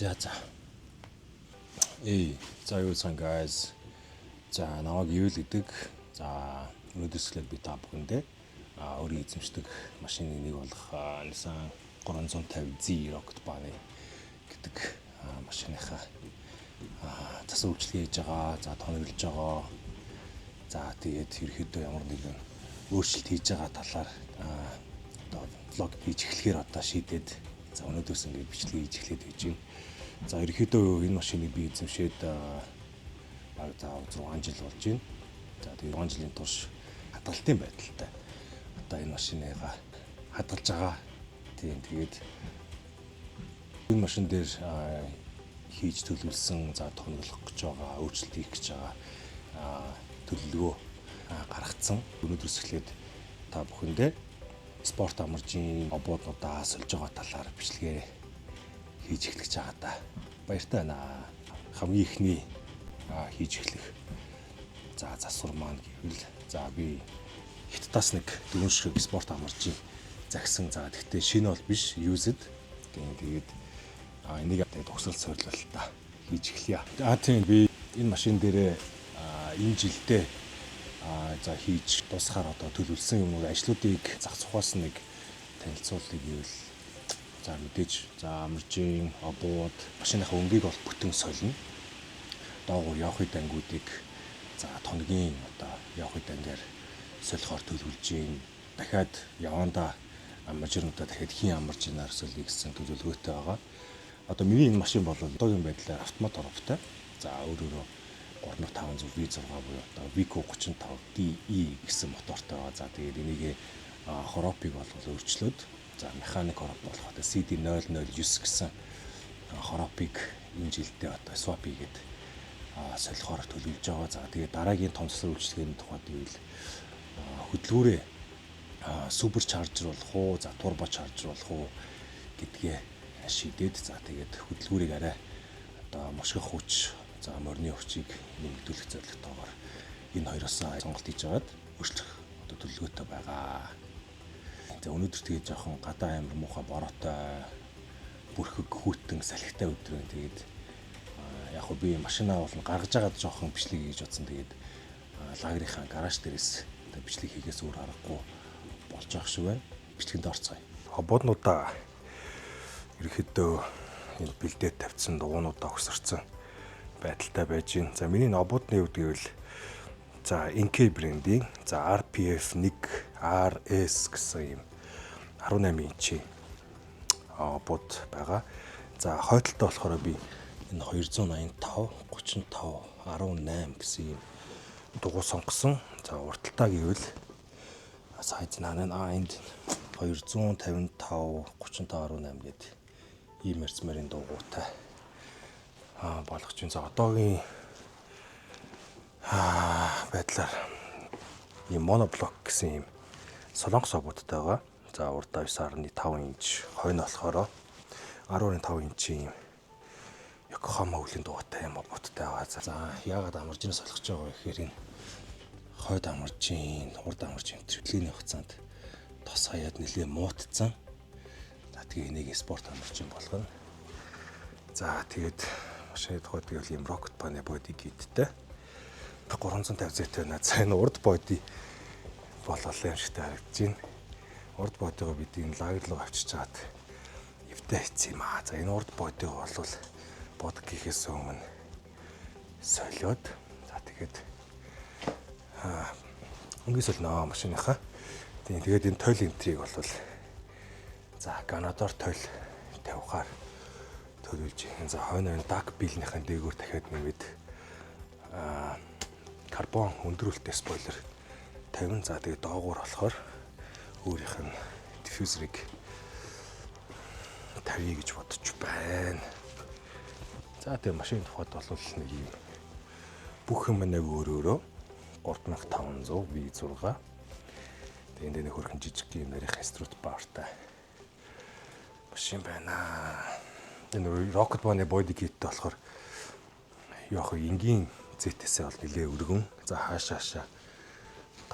За за. Эй, за, юу сан, guys. За, намайг Ивэл гэдэг. За, өнөөдрөөс эхлээд би та бүхэндээ өөрийн эзэмшдэг машины нэг болох Nissan 350Z Rocket Bunny гэдэг машиныхаа засвар үйлчилгээ хийж байгаа. За, тоноглож байгаа. За, тэгээд ерөөхдөө ямар нэгэн өөрчлөлт хийж байгаа талаар одоо vlog хийж эхлэхээр одоо шийдээд, за, өнөөдрөөс ингээд бичлэг хийж эхлээд байж байна. За, ерөөхдөө энэ машиныг би эзэмшээд бараг, за, 6 жил болж байна. За, тэгээд 6 жилийн турш хадгалтын байдалтай одоо энэ машиныгаа хадгалж байгаа. Тийм, тэгээд энэ машин дээр хийж төлөвлөсөн, за, тоноглох гэж байгаа, өөрчлөлт хийх гэж байгаа төлөвлөгөө гаргацсан. Өнөөдрөөс эхлээд та бүхэндээ спорт амаржийн обууднуудаа сольж байгаа талаар бичлэгээ хийж эхлэх гэж байгаа та. Баяртай байна. Хамгийн эхний хийж эхлэх, за, засвар маань гэвэл, за, би Хятадаас нэг дөрвөн ширхэг спорт амаржийн захисан. За, тэгтээ шинэ бол биш, used. Тийм, тэгээд энийг тэгээд угсрал сорилтаа хийж эхлэе. А тийм, би энэ машин дээрээ энэ жилдээ за, хийж дуусахаар одоо төлөвлөсөн юмнууд, ажлуудыг зах зухаас нэг танилцуулъя гэвэл, за, мэдээж, за, амаржийн обууд, машиныхаа өнгийг бол бүтэн солино. Доогуур явахын дангуудыг, за, тоногийн одоо явахын дангаар солихоор төлөвлөж гин. Дахиад явандаа амаржирнуудаа дахиад хийн амаржинаар солиё гэсэн төлөвлөгөөтэй байгаа. Одоо миний энэ машин бол одоогийн байдлаар автомат коробтой. За, өөрөөрөө 3500 V6 буюу одоо VQ 35 DE гэсэн мотортой байгаа. За, тэгээд энийг хоропыг бол өөрчлөөд, за, механик хороп болох одоо CD009 гэсэн хоропыг энэ жилдээ одоо swap хийгээд солихоор төлөвлөж байгаа. За, тэгээд дараагийн том засвар үйлчилгээний тухайд гэвэл хөдөлгүүрээ supercharger болох уу, за, turbocharger болох уу гэдгээ шийдээд, за, тэгээд хөдөлгүүрийг арай одоо мушгих хүч, за, морины хүчийг нэмэгдүүлэх зорилготойгоор энэ хоёроос сонголт хийж агаад өөрчлөх одоо төлөвлөгөөтэй байгаа. За, өнөөдөр тэгээд жоохон гадаа амар муухай бороотой, бүрхэг, хүйтэн, салхитай өдөр байна. Тэгээд яг хөө би машинаа бол гаргаж агаад жоохон бичлэг хийж бодсон. Тэгээд лагерийнхаа гараж дээрээс одоо бичлэг хийхээс өөр аргагүй болж байгаа шиг байна. Бичлэгэнд орцгоё. Обууднуудаа ерөөхдөө энэ бэлдээд тавьсан, дугуйнуудаа өгсөрцөн байдалтай байж байна. За, миний энэ обуудны хувьд гэвэл, за, Enkei брендийн, за, RPF 1 RS гэсэн юм 18 инчийн обууд байгаа. За, хойтолтой болохоор би энэ 285 35 18 гэсэн юм дугуй сонгосон. За, урталтаа гэвэл size наа а энд 255 35 18 гээд ийм эрцмэрийн дугуйтай болгож байна. За, одоогийн байдлаар ийм monoblock гэсэн ийм солонгос обуудтай байгаа. За, урдаа 9.5 инч, хойно болохоор 10.5 инчийн ийм Yokohama өвлийн дугуйтай юм обуудтай байгаа. За, яагаад амаржинаас солих гэж байгаа вэ гэхээр энэ хойд амаржин, урд амаржин төрлийн хугацаанд тос хаяад нэлээ муутцсан. За, тэгээ энийг спорт амаржин болгоно. За, тэгээд машины тухайд гэвэл ийм Rocket Bunny body kit-тэй 350 Z байна. За, энэ урд body болол юм шигтэй харагдаж байна. Урд body гоо бид энэ лагер руу авчиж чаад эвдээ хийсэн юм аа. За, энэ урд body гоо бол бод гэхээс өмнө солиод, за, тэгээд өнгийн солино машиныхаа. Тийм, тэгээд энэ тойл энтрийг бол, за, Ганадор тойл тавихаар төлөвлөж байна. За, хойно энэ duck bill нийхэн дээгүүр дахиад нэмээд карбон өндрүүлэлттэй spoiler 50. За, тэгээд доогуур болохоор өөрийнх нь diffuser ыг тавья гэж бодож байна. За, тэгээ машин тухайд бол нэг юм бүх юм нэг өөр өөрөө 3500 V6. Тэгээ энд нэг хөрхэн жижиг юм нарийнх strut bar тай машин байна. Энэ Rocket Bunny body kit болохоор яг энгийн ZS бол нэлээ өргөн. За, хаашаашаа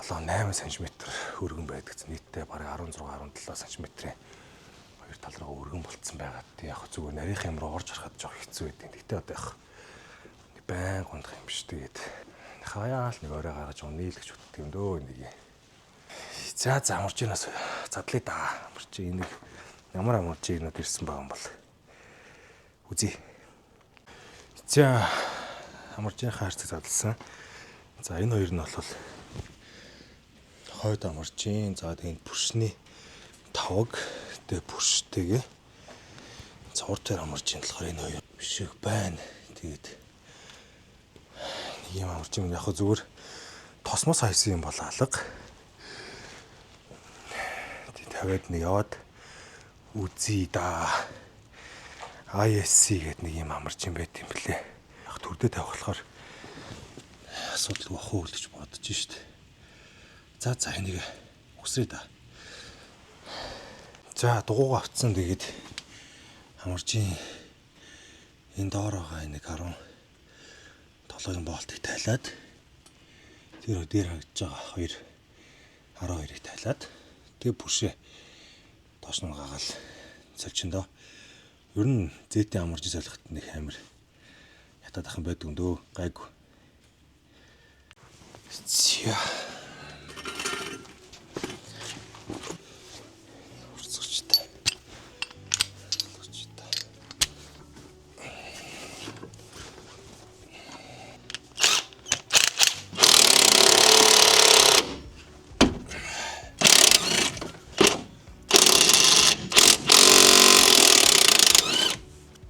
7 8 см өргөн байдаг. Нийтдээ бараг 16 17 см-ийн хоёр Хоёр тал руу өргөн болцсон байгаа. Тэг яг зүгээр нарийнх юм руу орж харахад жоох хэцүү байдаг. Тэгтээ одоо яг байн гундах юм биш. Тэгээд хаяа л нэг орой гаргаж унъя л гэж боддөг юм дөө нэг. За за амарчинаас задлаа да. Амарчин энийг ямар амарчинууд ирсэн байгаа юм бол үзье. За амарчийн хайрцаг задлсан. За энэ хоёр нь бол хойд амарчин. За тэгээд бүршний тавг тэгээ бүрштэйгээ цавар дээр амарчин болохоор энэ хоёр бишиг байна. Тэгээд нэг юм амарчин яг зүгээр тосмос хайсан юм бол алга. Тэг тавиад нэг яваад үзье да. ISC гэдэг нэг юм амарчин байт юм блэ. Яг төрдөө тавих болохоор асуудал бах уу гэж бодож шít. За за энийг үсрээ да. За дугуугаа авцсан тэгээд амарчин энэ доор байгаа нэг 17-ын болтыг тайлаад тэр дээр харагдаж байгаа 2 12-ыг тайлаад тэгээ бүршээ доош нь гагаал сольчин доо. Ер нь зэтийн амарч солиход нэг амар ятад ахын байдаг юм дөө гайгүй. За. Урцгчтай. Урцгчтай.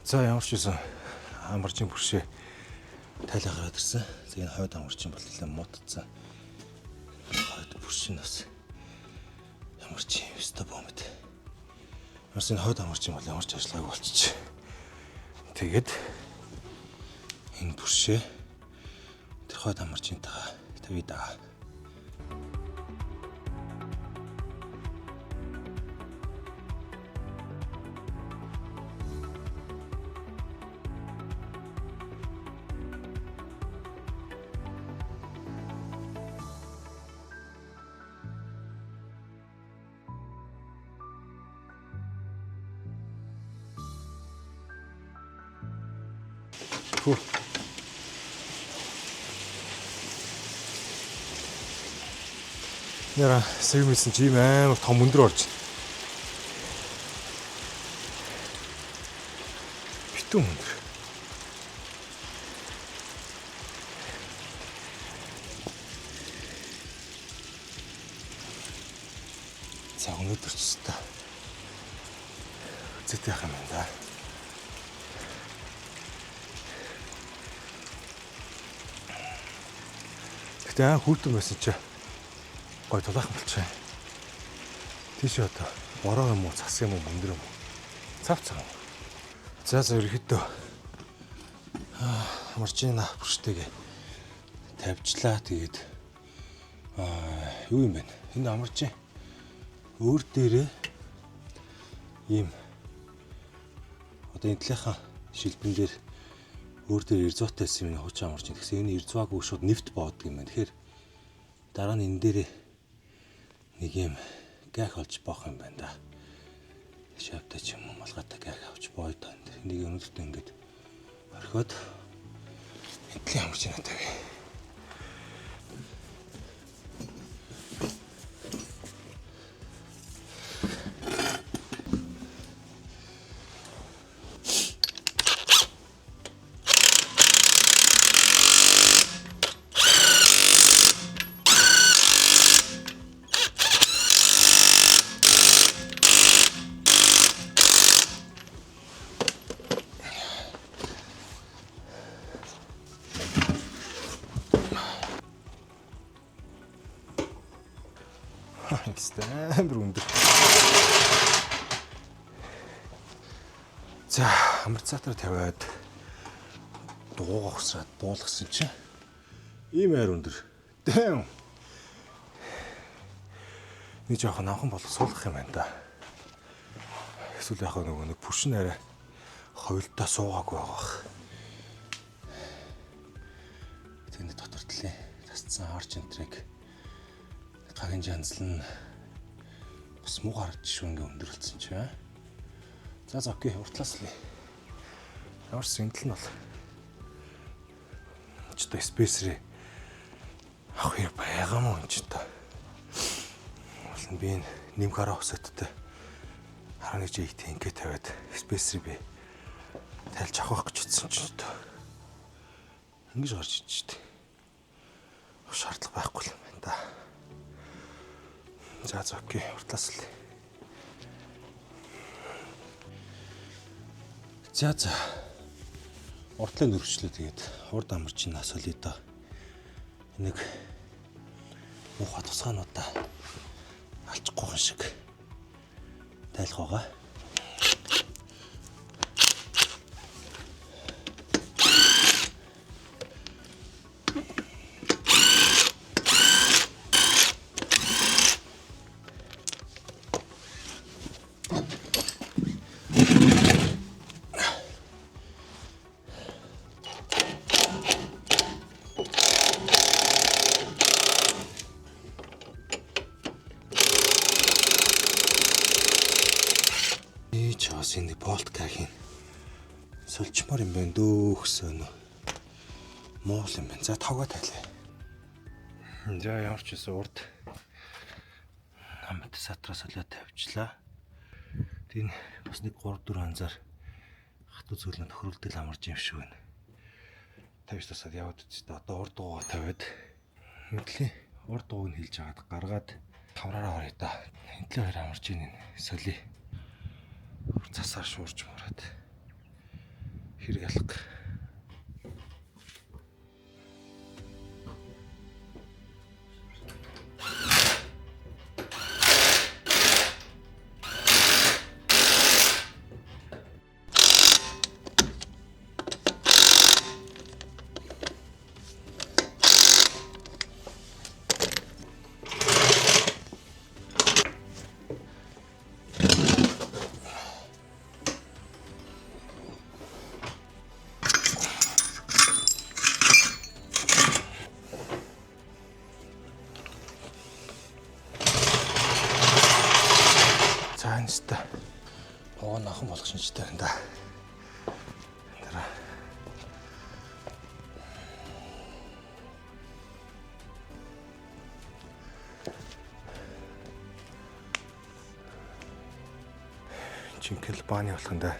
За ямар ч байсан амарчин бүршээ тайлаа гараад ирсэн. За энэ хойд амарчин бол нэлээд муудсан. Хойд бүрш нь бас ямар ч юм өстой бомд. Бас энэ хойд амарчин бол ямар ч ажиллаагүй болчих. Тэгээд энэ бүршээ тэр хойд амарчинтайгаа тавья да. Хүү. Нара сэвмэсэн чи ийм амар том өндөр орж байна. Битүүн өндөр. За өнөөдөр ч өстой. Үзээд яах юм бэ да. Гэтэ аа хүүтэн байсан чи гой тулаахан болчихъя. Тийш одоо бороо юм уу, цас юм уу, өндөр юм уу? Цав цав. За за ерөөхдөө амарчина бүрштэйгээ тавьчлаа. Тэгээд юу юм бэ? Энэ амарчин өөр дээрээ ийм одоо энэ талынхаа шилбэн дээр өөр дээр эрзуатай байсан юм хуучин амарчин. Тэгсэн энэ эрзуаагүй шууд нефт боодог юм байна. Тэгэхээр дараа нь энэ дээрээ нэг юм гах олж боох юм байна да. Шавтай ч юм уу малгайтай гах авч боо та. Энийг өнөөдөртөө ингээд орхиод энтлийн амарчин тавья. Амар өндөр. За, амарцаатар тавиад дугуугаа усраад буулгасан чинь ийм айр өндөр. Damn. Нэг жоохон намхан болох суулгах юм байна да. Эсвэл яг нөгөө нэг пүршин арай хувилдаа суугаагүй байгаа бах. Тэнд дотор талын тасцсан арч энтриг гагийн жанзлан бас муу гарч шүү ингээ өндөрлөсөн чи. За за okay, уртлаас л. Ямар ч сэнтэл нь бол ч одоо spacer ээ авах хэрэг байгаа мó энэ ч одоо. Бол би энэ нэмэх 10 offset тэй 11 J тэнкэ тавиад spacer ийг би тайлж авах гэж утсан чинь одоо ингэж гарч иж штэ. Шаардлага байхгүй юм байна да. За за okay, уртлаас л. За за. Уртлын нөрчлөө, тэгээд урд амарч ин солио. Нэг муухай тусгаануудаа алчихгүй шиг тайлах байгаа. Ийч бас энэ болт кахин сольчмоор юм байна дөө гэсэн нөө. Муул юм байна. За, тавгаа тайлаа. За, ямар ч байсан урд амортизатороо солиод тавьчлаа. Тийм, бас нэг 3 4 анзаар хатуу зүйлэн тохируулдал амарч юм шиг байна. Тавьж тасаад яваад үстэ, одоо урд дугуй тавиад мэдлийн урд дугуйг нь хилж агаад гаргаад тавраараа орё да. Энтлээ хоёр амарч ийн соли. Цасаар шуурч мураад хэрэг алга. За, энэ өстой. Вогон ахан болох шинжтэй байна да. Тэр. Жинхэнэ бааны болох юм да.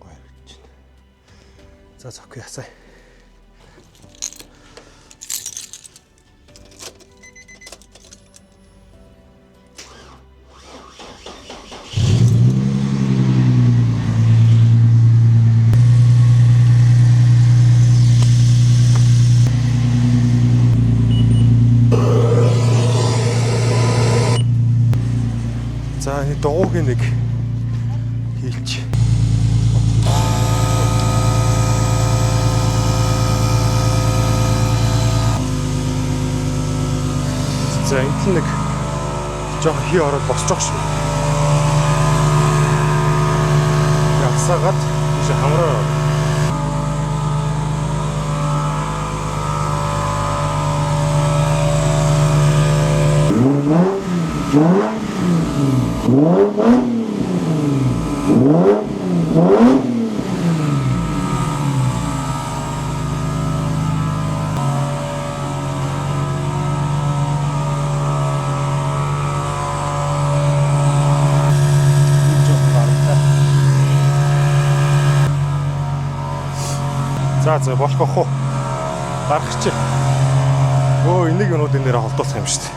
Гоё харагдаж байна. За за, okay, ясаа. За, энэ дугуугийн нэг хийлч. За, энэ л нэг жоохон хий ороод босчих шүү. Явсаагаад тийш хамраар орно. Нэг жоохон барамтай. За за, болох ах уу. Гарах чи. Өө, энийг юмнуудын нэрээ холдуулах юм шүү дээ.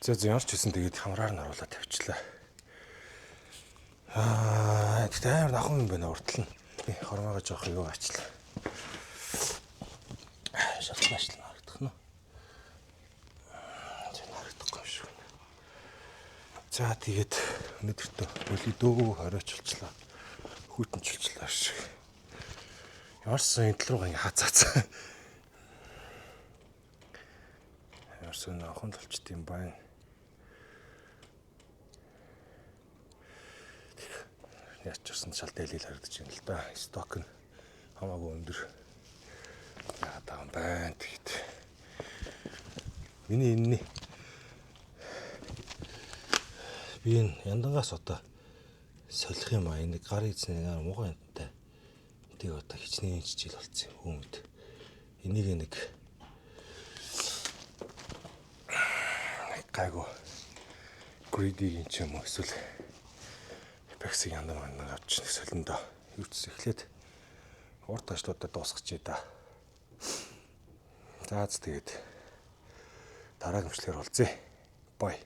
За за, ямар ч байсан тэгээд хамраар нь оруулаад тавьчлаа. Тэгтээ амар нахуун юм байна уртал нь. Хормоогоо жоох юу ачлаа. Шалтлаа ачлаа харагдах нь. За, харагдахгүй юм шиг байна. За, тэгээд өнөөдөртөө өлий дөөгөө хориочлчлаа. Хүйтэнчлчлаа шиг. Ямарсан энэ тал руугаа ингээ хацаацаа. Ямарсан нахуун толчт юм байна. Яаж ч гэсэн шал дээлэл харагдаж байна л да. Сток нь хамаагүй өндөр. Яагаад байгаа юм байна тэгэхэд. Миний энэний би энэ яндангаас одоо солих юм а. Энэ гар эзний муухай янттай. Тийг одоо хичнээн жил болцсон юм хүмүүд. Энийг нэг гайгүй greedy-ийн ч юм уу эсвэл Apex-ийг яндан мандан авч нэг солиндоо. Юу ч эхлээд урт ажлуудаа дуусгачихъя да. За тэгээд дараагийн бичлэгээр уулзъя. Bye.